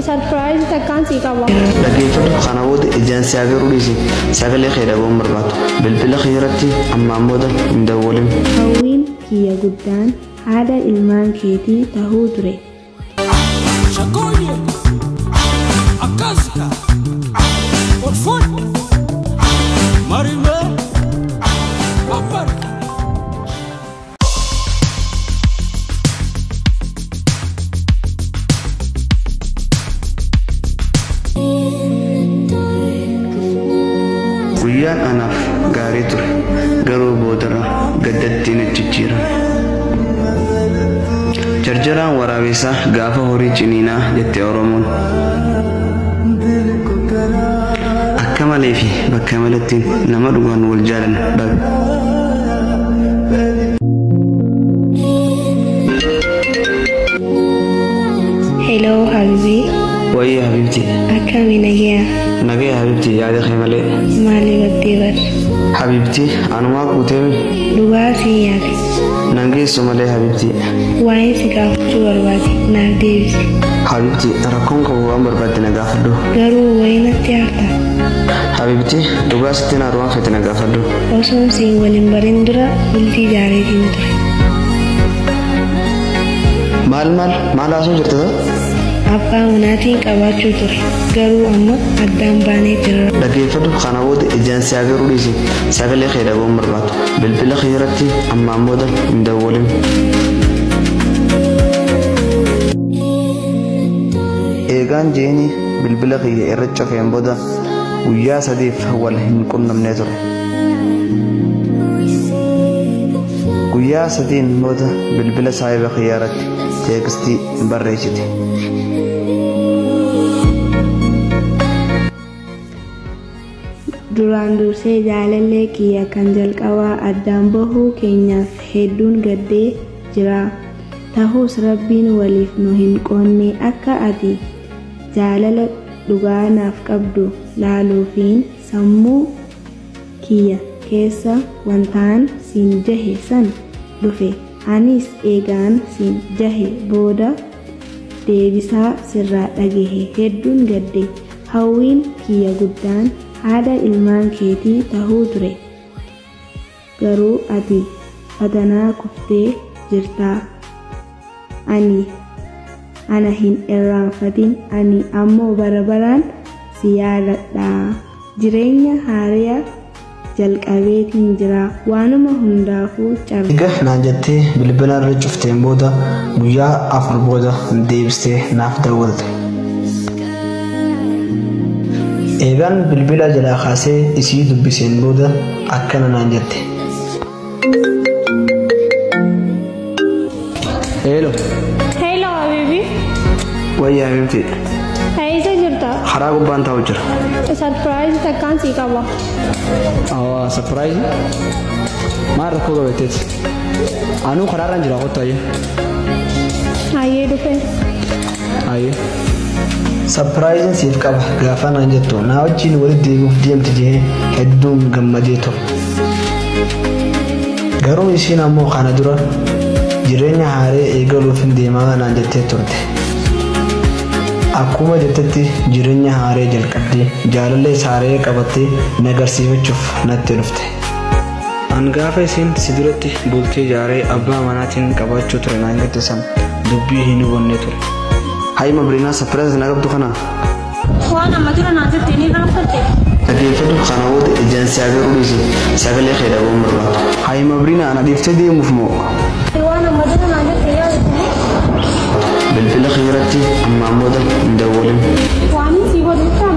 Surprise takkaan sii qaba. Dhaggeeffadhu, kana booda ijaan si agaruu dhiisi sagalee kee dhaga'uun barbaadu. Bilbila kee irratti ammaan booda hin dawwalin. Hawwiin kiyya guddaan haadha ilmaan keetii tahuu ture. Shakoye Akazika Orfon Marime Babarka. Guyyaan anaaf gaarii ture, garuu boodarra gaddatti na jijjiirame. Jarjaraan waraabessaa gaafa horii ciniinaa jette Oromoon. Akka malee fi bakka malattiin nama dhugaan wal jaalan dhabe. Hello Habibi. Wayii Habibti. Akkami, nagayaa? Nagaya Habibti, yaada kee malee. Maali baddee bar? Habibti, anumaa guuteemi. Dhugaa siin yaade. Nan geessu malee Habibti. Waa'ee si gaafachuu barbaade naaf deebisi. Habibti, rakkoon qabu, waan barbaadde na gaafadhu. Garuu wayii natti aarta. Habibti, dhugaa sitti naaru, waan fete na gaafadhu. Osoon siin waliin barin dura bultii jaareetiin ture. Maal maal maal haasoo jirta ta'u? Abbaa manaatiin qabaachuu ture. Garuu amma addaan baanee jirra. Dhaggeeffadhu, kana booda ijaan si agaruu dhiisi sagalee kee dhaga'uun barbaadu. Bilbila kee irratti ammaan booda hin dawwalin. Eegaan jeeni bilbila kiyya irra cufeen booda guyyaa 3f wal hin qunnamnee ture. Guyyaa 3n booda bilbila saahiba kiyyaa irratti teekstii barreessite. Duraan dursee jaalallee kiyya kan jalqabaa addaan bahuu keenyaaf hedduun gaddee jira. Tahus Rabbiin waliif nu hin qoonne. Akka ati jaalala dhugaa naaf qabdu laaluufiin sammuu kiyya keessa wantaan siin jahe san dhufe. Anis eegaan siin jahe booda deebisaa sirraa dhagahe hedduun gadde. Hawwiin kiyya guddaan haadha ilmaan keetii tahuu ture. Garuu ati fatanaa kuftee jirtaa. Ani ana hin irraanfatin, ani ammoo bara baraan si yaadadha. Jireenya haariyaa jalqabeetiin jira. Waanuma hundaafuu carraa. Egaa naan jettee bilbila irra cufteen booda guyyaa 4 booda deebistee naaf dawwalte. Eegaan bilbila jalaa kaasee isii dubbiseen booda akkana naan jette. Hello. Hello Habibi. Wayii Habibti. Eessa jirta? Karaa gubbaan taa'u jira. Surprise takkaan sii qaba. Awwa, surprise? Maal rakkoo qabateeti? Anuu karaarraan jira, kottu ayyee. Ayyee, dhufe. Ayyee. Sapiraayiziin siif qaba gaafa naan jettu naa wajjin walitti deebi'uuf deemti jee hedduun gammadee ture. Garuu isiin ammoo kana dura jireenya haaree eegaluuf hin deemaa naan jettee turte. Akkuma jettetti jireenya haaree jalqabdee jaalallee haaree qabattee na agarsiifachuuf natti dhufte. An gaafa isiin si duratti bultii ijaaree abbaa manaatiin qabaachuu ture naan jette san dubbii hin hubanne ture. Hayma Birinaa, surprise na qabdu kana. Waan amma dura naan jette ni irraanfatte. Dhaggeeffadhu, kana booda ijaan si agaruu dhiisi sagalee kee dhaga'uun barbaadu. Hayma Birinaa, na dhiiftee deemuuf moo? Waan amma dura naan jette yaadattanii? Bilbila kee irratti ammaan booda hin dawwalin. Waan sii godhu kan.